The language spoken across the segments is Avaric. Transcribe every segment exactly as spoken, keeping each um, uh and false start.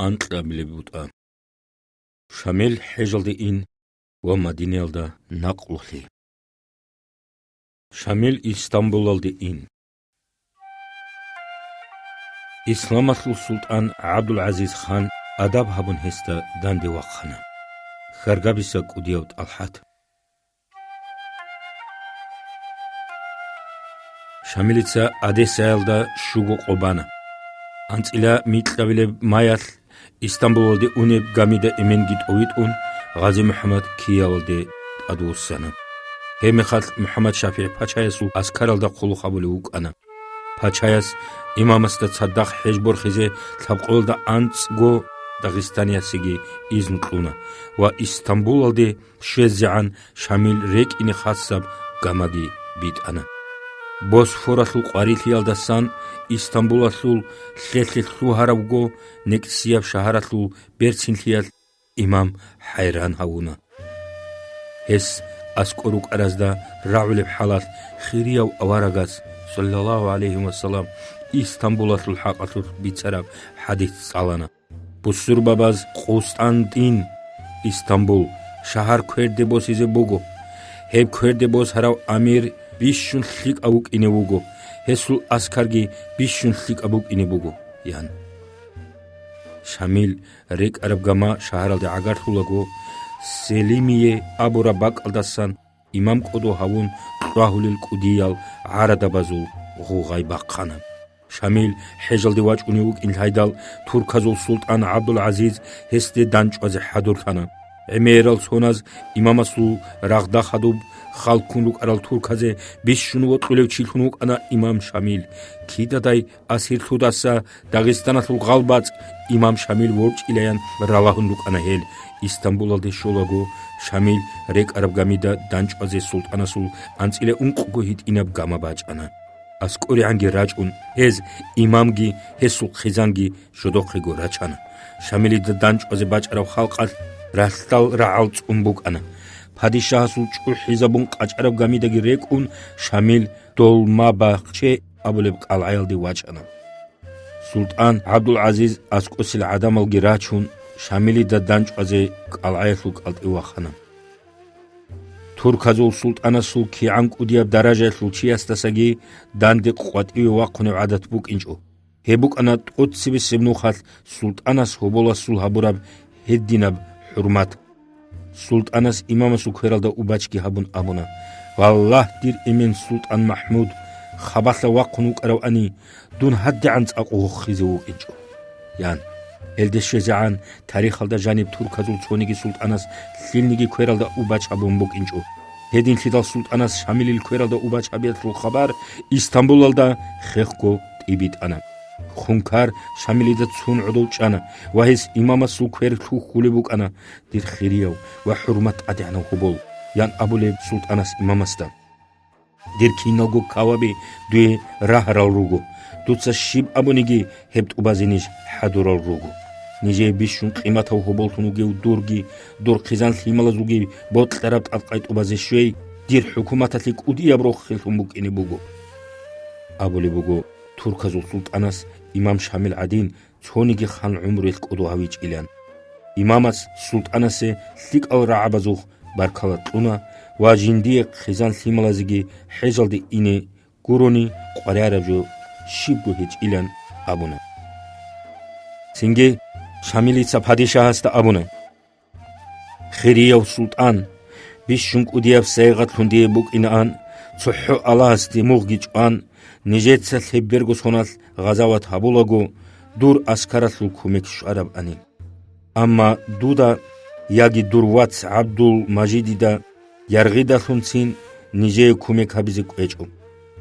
анкьабилеб бутӀа. Шамил хӀежалде ин ва Мадинаялда накълулъи. Шамил Истамбулалде ин. Исламалъул султӀан ГӀабдул-ГӀазиз хан адаб гьабун гьесда данде вахъана. Хьаргабиса кӀудияв ТӀалхӀат. Шамилица Одессаялда щуго къо бана. АнцӀила микьабилеб маялъ Истамбулалде унеб гамида эменги тӀовитӀун, Гъази МухӀаммад Киявалде тӀадвуссана. Гьебмехалъ МухӀаммад ШафигӀ пачаясул аскаралда хъулухъ гьабулев вукӀана. Пачаяс имамасда цадахъ хӀеж борхизе лъабкъоялда анцӀго Дагъистаниясеги изну кьуна ва Истамбулалде щвезегӀан Шамил рекӀине хасаб гамаги битӀана. Босфоралъул къварилъиялдасан Истамбулалъул лъелъе лъугьаравго некӀсияб шагьаралъул берцинлъиялъ имам хӀайран гьавуна. Гьес аскӀор рукӀаразда рагӀулеб хӀалалъ хирияв аварагас, саллаллагьу гӀалайгьи ва саллам, Истамбулалъул хӀакъалъулъ бицараб хӀадис цӀалана. Бусурбабаз Къустантин, Истамбул, шагьар кверде босизе буго. Гьеб кверде босарав амир бищун лъикӀав вукӀине вуго, гьесул аскарги бищун лъикӀаб букӀине буго, – ян. Шамил рекӀараб гама шагьаралде гӀагарлъулаго, Селимие абураб бакӀалдасан имам кӀодо гьавун кьвагьулел кӀудиял гӀарадабазул гъугъай бахъана. Шамил хӀежалде вачӀунев вукӀин лъайдал, турказул султӀан ГӀабдул-ГӀазиз гьесде дандчӀвазе хӀадурлъана. ГӀемерал соназ имамасул рагъда хадуб халккун рукӀарал турказе бищун вокьулев чилъун вукӀана имам Шамил. Кидадай асирлъудаса Дагъистаналъул гъалбацӀ имам Шамил ворчӀилаян ралагьун рукӀана гьел. Истамбулалде щолаго, Шамил рекӀараб гамида дандчӀвазе султӀанасул анцӀила ункъго гьитӀинаб гама бачӀана. АскӀоригӀанги рачӀун, гьез имамги гьесул хъизанги жодохъего рачана. Шамилида дандчӀвазе бачӀараб халкъалъ ралъдал рагӀал цӀун букӀана. Падишагьасул чӀухӀизабун къачӀараб гамидаги рекӀун, Шамил Долмабахче абулеб кӀалгӀаялде вачана. СултӀан ГӀабдул-ГӀазиз аскӀосел гӀадамалги рачун, Шамилида дандчӀвазе кӀалгӀаялъул кӀалтӀи вахана. Турказул султӀанасул кигӀан кӀудияб даражаялъул чиясдасаги данде къватӀиве вахъунеб гӀадат букӀинчӀо. Гьеб букӀана тӀоцебесеб нухалъ султӀанас гьоболасул гьабураб гьединаб хӀурмат. СултӀанас имамасул квералда убачги гьабун абуна: «Валлагь, дир эмен султӀан МахӀмуд, хабалъа вахъун вукӀаравани, дун гьадигӀан цӀакъ вохизе вукӀинчӀо», – ян. Гьелде щвезегӀан тарихалда жаниб турказул цониги султӀанас лъилниги квералда убач гьабун букӀинчӀо. Гьединлъидал султӀанас Шамилил квералда убач гьабиялъул хабар Истамбулалда хехго тӀибитӀана. Хункар Шамилида цун гӀодов чӀана ва гьес имамасул квер лъухьулеб букӀана: «Дир хирияв ва хӀурмат тӀадегӀанав гьобол», – ян абулеб султӀанас имамасда. «Дир киналго каваби дуе рагьарал руго. Дуца щиб абуниги, гьеб тӀубазе ниж хӀадурал руго. Нижее бищун къиматав гьоболлъун вугев дурги, дур хъизан-лъималазулги бокьараб тӀадкъай тӀубазе щвей, дир хӀукуматалъе кӀудияб рохеллъун букӀине буго», – абулеб буго турказул султӀанас имам Шамил гӀадин цониги хан гӀумруялъ кӀодо гьавичӀилан. Имамас султӀанасе лъикӀал рагӀабазухъ баркала кьуна ва жиндие хъизан-лъималазеги хӀежалде ине гурони къваригӀараб жо щибго гьечӀилан абуна. Цинги Шамилица падишагьасда абуна: «Хирияв султӀан, бищун кӀудияб сайигъатлъун дие букӀинаан, цохӀо Аллагьасде мугъги чӀван, нижеца лъеберго соналъ гъазават гьабулаго, дур аскаралъул кумек щварабани. Амма дуда яги дур вац ГӀабдул-Мажидида яргъидалъунцин нижее кумек гьабизе кӀвечӀо.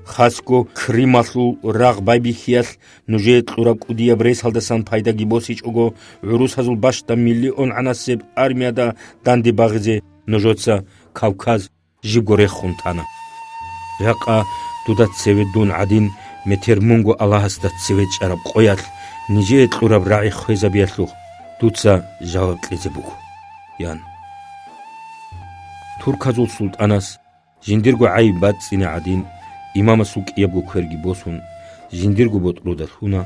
Хасго Крымалъул рагъ байбихьиялъ нужее кьураб кӀудияб ресалдасан пайдаги босичӀого, гӀурусазул бащда миллион гӀанасеб армияда данде багъизе нужеца Кавказ жибго рехун тана. Жакъа дуда цеве дун гӀадин метер мунго Аллагьасда цеве чӀараб къоялъ нижее кьураб рагӀи хвезабиялъухъ дуца жаваб кьезе буго», – ян. Турказул султӀанас жиндирго гӀайиб бацӀцӀине гӀадин, имамасул кӀиябго кверги босун, жиндирго ботӀрода лъуна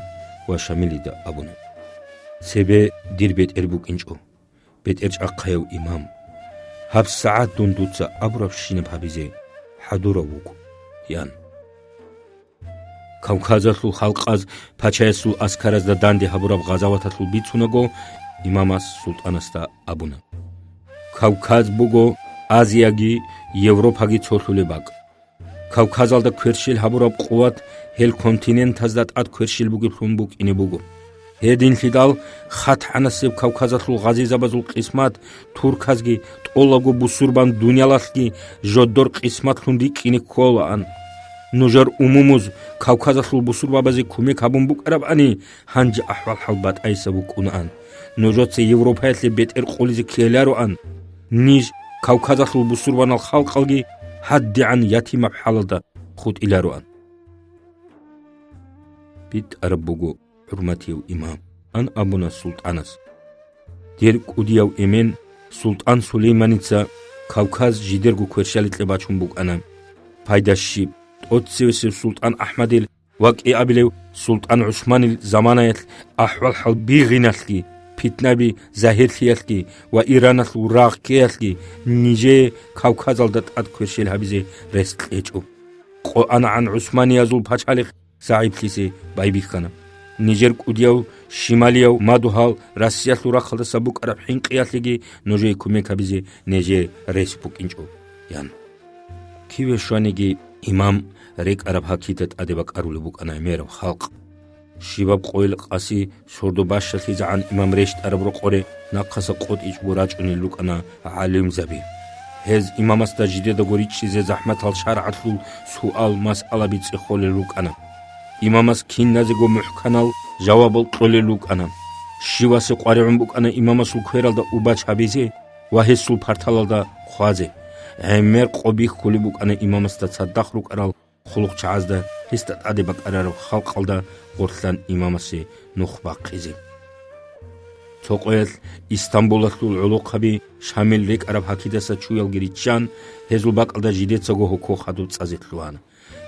ва Шамилида абуна: Цебе дир бетӀер букӀинчӀо, бетӀерчӀахъаяв имам. ГьабсагӀат дун дуца абурабщинаб гьабизе хӀадурав вуго, – ян. Кавказалъул халкъаз пачаясул аскаразда данде гьабураб гъазаваталъул бицунаго, имамас султӀанасда абуна: Кавказ буго Азияги Европаги цолъулеб бакӀ. Кавказалда кверщел гьабураб къуват гьел континентазда тӀад кверщел бугеблъун букӀине буго. Гьединлъидал хатӀанасеб Кавказалъул гъазизабазул къисмат турказги тӀолабго бусурбан дуниялалъги жодор къисматлъун рикӀкӀине кколаан. Нужер умумуз Кавказалъул бусурбабазе кумек гьабун букӀарабани, гьанже ахӀвал-хӀал батӀайса букӀунаан. Нужеца Европаялъе бетӀер къулизе ккелароан. Ниж Кавказалъул бусурбанал халкъалги гьадигӀан ятимаб хӀалалда хутӀилароан. БитӀараб буго, хӀурматияв имам, – ан абуна султӀанас. Дир кӀудияв эмен султӀан Сулейманица Кавказ жидерго кверщаликье бачун букӀана. Пайда щиб, тӀоцевесев султӀан АхӀмадил ва кӀиабилев султӀан ГӀусманил заманаялъ ахӀвал-хӀал бигъиналъги, питнаби загьирлъиялъги ва Ираналъул рагъ ккеялъги нижее Кавказалда тӀад кверщел гьабизе рес кьечӀо. КъоанагӀан ГӀусманиязул пачалихъ загӀиплъизе байбихьана. Нижер кӀудияв шималияв мадугьал Россиялъул рахъалдаса букӀараб хӀинкъиялъеги нужее кумек гьабизе нижее рес букӀинчӀо, – ян. Киве щваниги имам рекӀараб гьакида тӀаде бакӀарулеб букӀана гӀемераб халкъ. Щибаб къойил къаси сордо бащалъизегӀан имам рещтӀараб рокъоре нахъаса къотӀичӀого рачӀунел рукӀана гӀалимзаби. Гьез имамасда жидедаго ричӀчӀизе захӀматал шаргӀалъул суал-масъалаби цӀехолел рукӀана. Имамас киназего мухӀканал жавабал кьолел рукӀана. Щивасе къваригӀун букӀана имамасул квералда убач гьабизе ва гьесул парталалда хъвазе. ГӀемер къо бихьулеб букӀана имамасда цадахъ рукӀарал хъулухъчагӀазда, гьесда тӀаде бакӀарараб халкъалда гъорлъан имамасе нух бахъизе. Цо къоялъ Истамбулалъул гӀолохъаби Шамил рекӀараб гьакидаса чуялги риччан, гьезул бакӀалда жидецаго гьоко хадуб цӀазе лъугьана.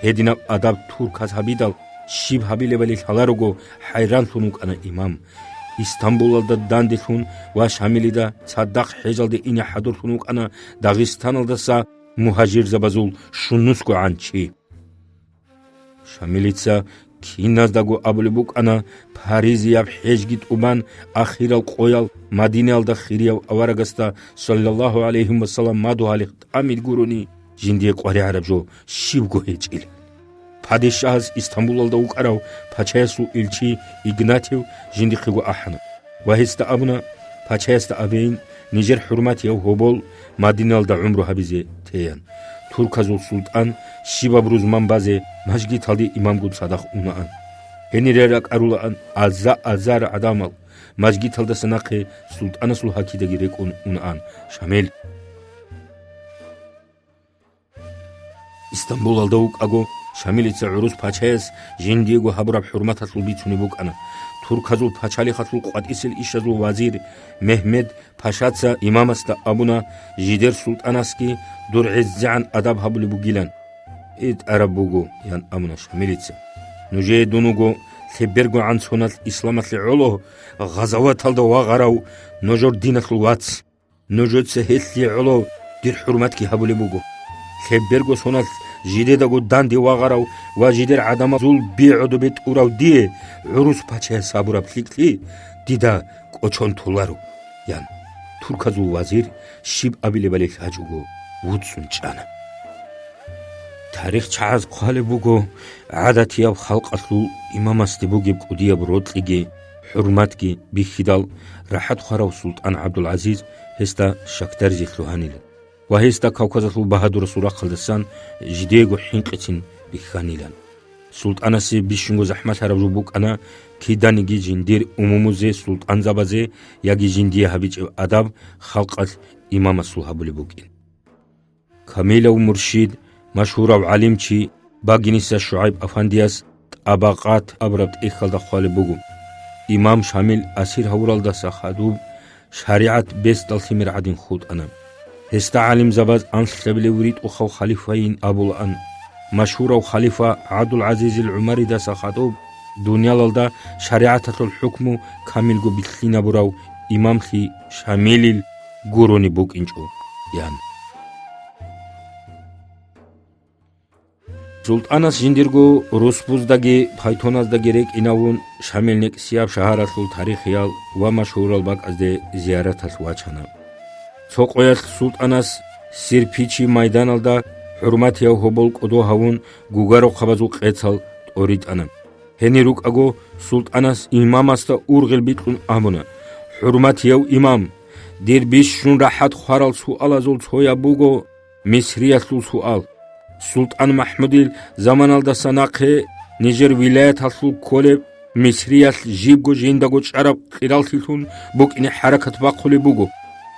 Гьединаб адаб турказ гьабидал, щиб гьабилебали лъаларого хӀайранлъун вукӀана имам. Истамбулалда данделъун ва Шамилида цадахъ хӀежалде ине хӀадурлъун вукӀана Дагъистаналдаса мугьажирзабазул щунусгогӀан чи. Шамилица киназдаго абулеб букӀана, паризияб хӀежги тӀубан, ахирал къоял Мадинаялда хирияв аварагасда, саллаллагьу гӀалайгьи вассалам, мадугьалихъ тӀамил гурони, жиндие къваригӀараб жо щибго гьечӀила. Падишагьас Истамбулалда вукӀарав пачаясул илчи Игнатий жиндихъего ахӀана ва гьесда абуна, пачаясда абейин, нижер хӀурматияв гьобол Мадиналда гӀумру гьабизе теян. Турказул султӀан щибаб рузман базе мажгиталде имамгун цадахъ унаан. Гьенире ракӀарулаан аза-азар гӀадамал, мажгиталдаса нахъе султӀанасул гьакидаги рекӀун унаан Шамил. Истамбулалда вукӀаго, Шамилица гӀурус пачаяс жиндиего гьабураб хӀурматалъул бицунеб букӀана. Турказул пачалихъалъул къватӀисел ишазул вазир Мегьмед пашаца имамасда абуна, жидер султӀанасги дур гӀезегӀан адаб гьабулеб бугилан. БитӀараб буго, – ян абуна Шамилица. – Нужее дун вуго лъебергогӀан соналъ исламалъе гӀоло гъазаваталда вагъарав нужер диналъул вац. Нужеца гьелъие гӀоло дир хӀурматги гьабулеб буго. Лъеберго соналъ жидедаго данде вагъарав ва жидер гӀадамазул би гӀодобе тӀурав дие гӀурус пачаяс гьабураб лъикӀлъи дида кӀочон толаро, – ян, турказул вазир щиб абилебали лъачӀого вуцӀцӀун чӀана. ТарихчагӀаз хъвалеб буго, гӀадатияб халкъалъул имамасде бугеб кӀудияб рокьиги хӀурматги бихьидал, рахӀат хварав султӀан ГӀабдул-ГӀазиз гьесда щакдаризе лъугьанилан ва гьесда Кавказалъул багьадурасул рахъалдасан жидеего хӀинкъицин бихьанилан. СултӀанасе бищунго захӀмалъараб жо букӀана киданиги жиндир умумузе султӀанзабазе яги жиндие гьабичӀеб адаб халкъалъ имамасул гьабулеб букӀин. Камилав муршид, машгьурав гӀалимчи Багиниса ШугӀайб-афандияс ТӀабакъат абураб тӀехьалда хъвалеб буго: имам Шамил асир гьавуралдаса хадуб шаригӀат бесдал лъимер гӀадин хутӀана. Гьесда гӀалимзабаз анлъабилев ритӀухъав халифайин абулаан. Машгьурав халифа ГӀабдул-ГӀазизил ГӀумаридаса хадуб дуниялалда шаригӀаталъул хӀукму камилго бихьинабурав имамлъи Шамилил гурони букӀинчӀо», – ян. СултӀанас жиндирго русбуздаги пайтоназдаги рекӀинавун, Шамил некӀсияб шагьаралъул тарихиял ва машгьурал бакӀазде зияраталъ вачана. Цо къоялъ султӀанас Сирпичи майданалда хӀурматияв гьобол кӀодо гьавун, гугарухъабазул къецал тӀоритӀана. Гьенир рукӀаго, султӀанас имамасда ургъел бикьун абуна: «ХӀурматияв имам, дир бищун рахӀат хварал суалазул цояб буго Мисриялъул суал. СултӀан МахӀмудил заманалдаса нахъе нижер вилаяталъул кколеб Мисриялъ жибго жиндаго чӀараб къираллъилъун букӀине хӀаракат бахъулеб буго.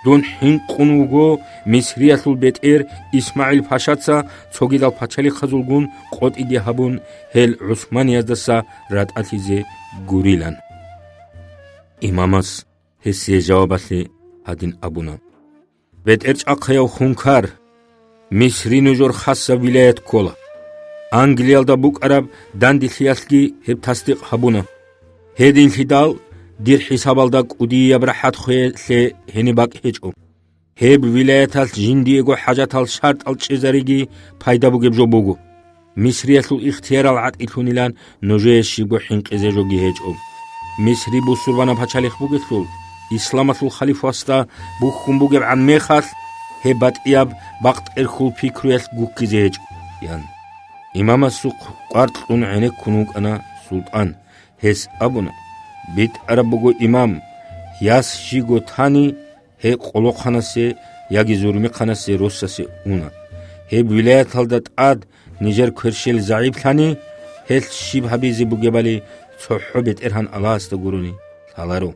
Дун хӀинкъун вуго Мисриялъул бетӀер ИсмагӀил-пашаца цогидал пачалихъазулгун къотӀиги гьабун, гьел гӀусманиязда ратӀалъизе гурилан». Имамас гьесие жавабалъе гьадин абуна: «БетӀерчӀахъаяв хункар, Мисри нужер хасаб вилаят ккола. Англиялда букӀараб данделъиялъги гьеб тасдикъ гьабуна. Гьединлъидал дир хӀисабалда кӀудияб рахӀат хвеялъе гьениб бакӀ гьечӀо. Гьеб вилаяталъ жиндиего хӀажатал шартӀал чӀезариги пайда бугеб жо буго. Мисриялъул ихтиярал гӀатӀилъунилан нужее щибго хӀинкъизе жоги гьечӀо. Мисри бусурбанаб пачалихъ бугелъул, исламалъул халифасда бухьун бугебгӀан мехалъ, гьеб батӀияб бакътӀерхьул пикруялъ гуккизе гьечӀо», – ян. Имамасухъ къваркьун гӀенеккун вукӀана султӀан. Гьес абуна: «БитӀараб буго, имам, яс жиго тани, гьей къолохъанасе яги зурмихъанасе росасе уна. Гьеб вилаяталда тӀад нижер кверщел загӀиплъани, гьелъ щиб гьабизе бугебали цохӀо БетӀергьан Аллагьасда гурони лъаларо.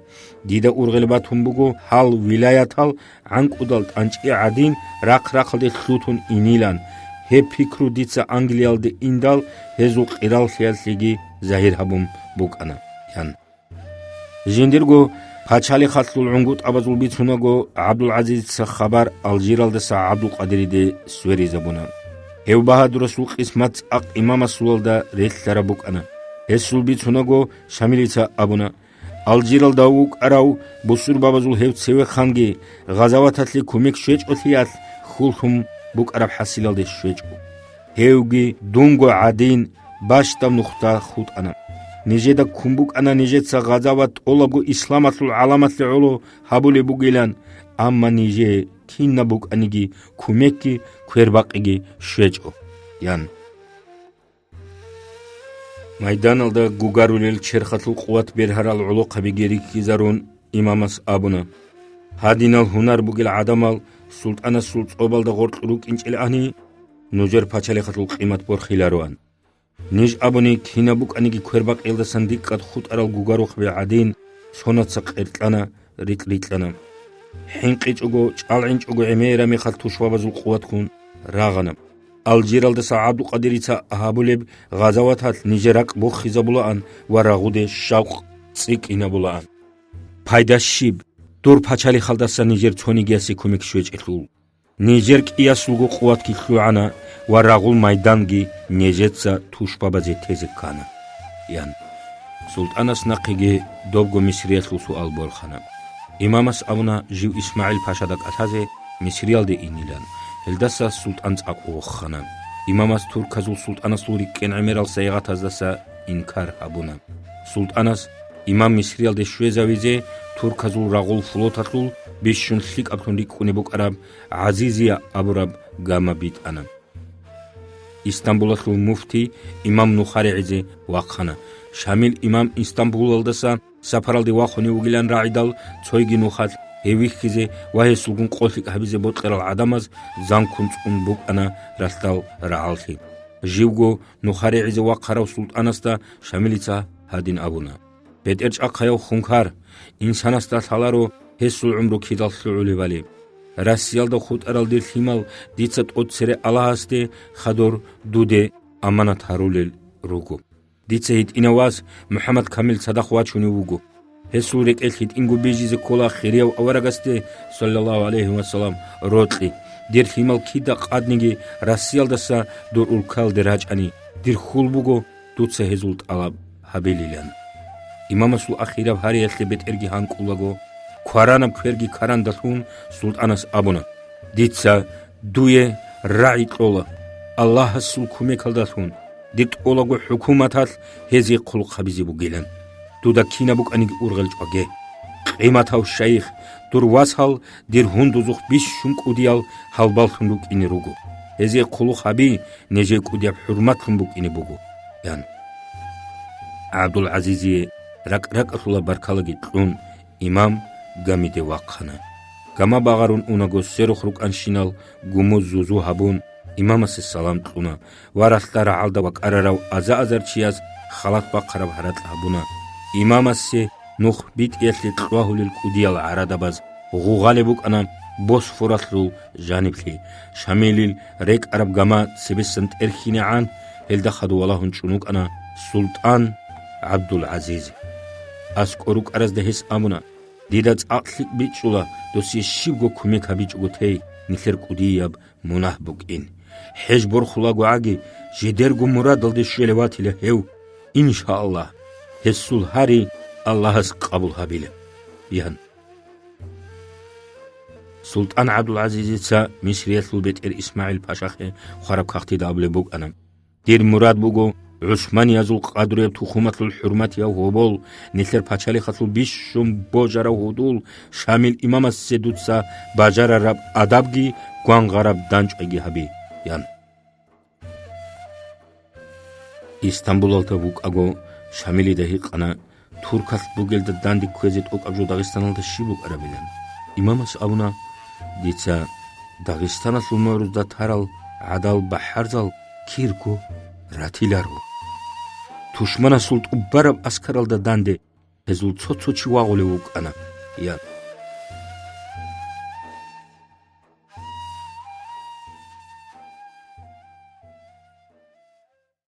Дида ургъел батун буго гьал вилаятал гӀанкӀудал тӀанчӀи гӀадин рахъ-рахъалде лъутун инилан. Гьеб пикру дица Англиялде индал гьезул къираллъиялъеги загьир гьабун букӀана», – ян. Жиндирго пачалихъалъул гӀунгутӀабазул бицунаго, ГӀабдул-ГӀазизица хабар Алжиралдаса ГӀабдулкъадириде сверизабуна. Гьев багьадурасул къисмат цӀакъ имамасулалда релълъараб букӀана. Гьесул бицунаго, Шамилица абуна: «Алжиралда вукӀарав бусурбабазул гьев цевехъанги гъазаваталъе кумек щвечӀолъиялъ хьуллъун букӀараб хӀасилалде щвечӀо. Гьевги дунго гӀадин бащдаб нухда хутӀана. Нижеда ккун букӀана нижеца гъазават тӀолабго исламалъул гӀаламалъе гӀоло гьабулеб бугилан, амма нижее кинаб букӀаниги кумекги квербакъиги щвечӀо», – ян. Майданалда гугарулел черхалъул къуват бергьарал гӀолохъабиги рихьизарун, имамас абуна: «Гьадинал гьунар бугел гӀадамал султӀанасул цӀобалда гъоркь рукӀинчӀелани, нужер пачалихъалъул къимат борхилароан. Ниж абуни, кинаб букӀаниги квербакъиялдасан дикъад хутӀарал гугарухъби гӀадин, сонаца къеркьана, рикь-рикьана. ХӀинкъичӀого, чӀалгӀинчӀого гӀемераб мехалъ тушбабазул къуватгун рагъана. Алжиралдаса ГӀабдулкъадирица гьабулеб гъазаваталъ нижер ракӀ бохизабулаан ва рагъуде шавкъ цӀикӀкӀинабулаан. Пайда щиб, дур пачалихъалдаса нижер цонигиясе кумек щвечӀелъул? Нижер кӀиясулго къуватги лъугӀана ва рагъул майданги нижеца тушбабазе тезе ккана», – ян. СултӀанас нахъеги добго Мисриялъул суал борхана. Имамас абуна жив ИсмагӀил-пашада кӀалъазе Мисриялде инилан. Гьелдаса султӀан цӀакъ вохана. Имамас турказул султӀанасул рикӀкӀен гӀемерал сайигъатаздаса инкар гьабуна. СултӀанас имам Мисриялде щвезавизе турказул рагъул флоталъул бищун лъикӀаблъун рикӀкӀунеб букӀараб ГӀазизия абураб гама битӀана. Истамбулалъул муфти имам нухари гӀезе вахъана. Шамил имам Истамбулалдаса сапаралде вахунев вугилан рагӀидал, цойги нухалъ гьев вихьизе ва гьесулгун къо-лъикӀ гьабизе бокьарал гӀадамаз занкун цӀун букӀана ралъдал рагӀаллъи. Живго нухари гӀезе вахъарав султӀанасда Шамилица гьадин абуна: «БетӀерчӀахъаяв хункар, инсанасда лъаларо гьесул гӀумру кидал лъугӀулебали. Россиялда хутӀарал дир лъимал дица тӀоцере Аллагьасде хадур дуде аманат гьарулел руго. Дица гьитӀинав вас МухӀаммад Камил цадахъ вачунев вуго. Гьесул рекӀелъ гьитӀинго бижизе ккола хирияв аварагасде, саллаллагьу гӀалайгьи вассалам, рокьи. Дир лъимал кида къадниги Россиялдаса дур улкалде рачӀани, дир хьул буго дуца гьезул тӀалаб гьабилилан. Имамасул ахираб гьариялъе бетӀерги гьанкӀулаго, кваранаб кверги кварандалъун, султӀанас абуна: «Дица дуе рагӀи кьола, Аллагьасул кумекалдалъун, дир тӀолаго хӀукуматалъ гьезие хъулухъ гьабизе бугилан. Дуда кинаб букӀаниги ургъел чӀваге. Къиматав шайих, дур васал дир гьундузухъ бищун кӀудиял гьалбаллъун рукӀине руго. Гьезие хъулухъ гьаби, нижее кӀудияб хӀурматлъун букӀине буго», – ян. ГӀабдул-ГӀазизие ракӀ-ракӀалъула баркалаги кьун, имам гамиде вахъана. Гама багъарун унаго, сверухъ рукӀанщинал гумуз зузу гьабун, имамасе салам кьуна ва ралъда рагӀалда вакӀарарав аза-азар чияс халат бахъараб гьаракь гьабуна. Имамасе нух битӀиялъе кьвагьулел кӀудиял гӀарадабаз гъугъалеб букӀана Босфоралъул жаниблъи. Шамилил рекӀараб гама цебесан тӀерхьинегӀан, гьелда хадув валагьун чӀун вукӀана султӀан ГӀабдул-ГӀазиз. АскӀор рукӀаразда гьес абуна: «Дида цӀакъ лъикӀ бичӀчӀула, досие щибго кумек гьабичӀого тей, нилъер кӀудияб мунагь букӀин. ХӀеж борхулаго гӀаги, жидерго мурадалде щвелев ватила гьев, иншааллагь, гьесул гьари Аллагьас къабул гьабила», – ян. СултӀан ГӀабдул-ГӀазизица Мисриялъул бетӀер ИсмагӀил пашахъе хвараб кагътида абулеб букӀана: «Дир мурад буго, гӀусманиязул къадруяб тухумалъул хӀурматияв гьобол, нилъер пачалихъалъул бищун божарав гьудул Шамил имамасде дуца бажарараб адабги гвангъараб дандчӀвайги гьаби», – ян. Истамбулалда вукӀаго, Шамилида гьикъана, туркалъ бугелда данде кквезе тӀокӀаб жо Дагъистаналда щиб букӀарабилан. Имамас абуна: «Дица Дагъистаналъул морузда тарал гӀадал бахӀарзал кирго ратиларо. Тушманасул тӀубараб аскаралда данде гьезул цо-цо чи вагъулев вукӀана», – ян.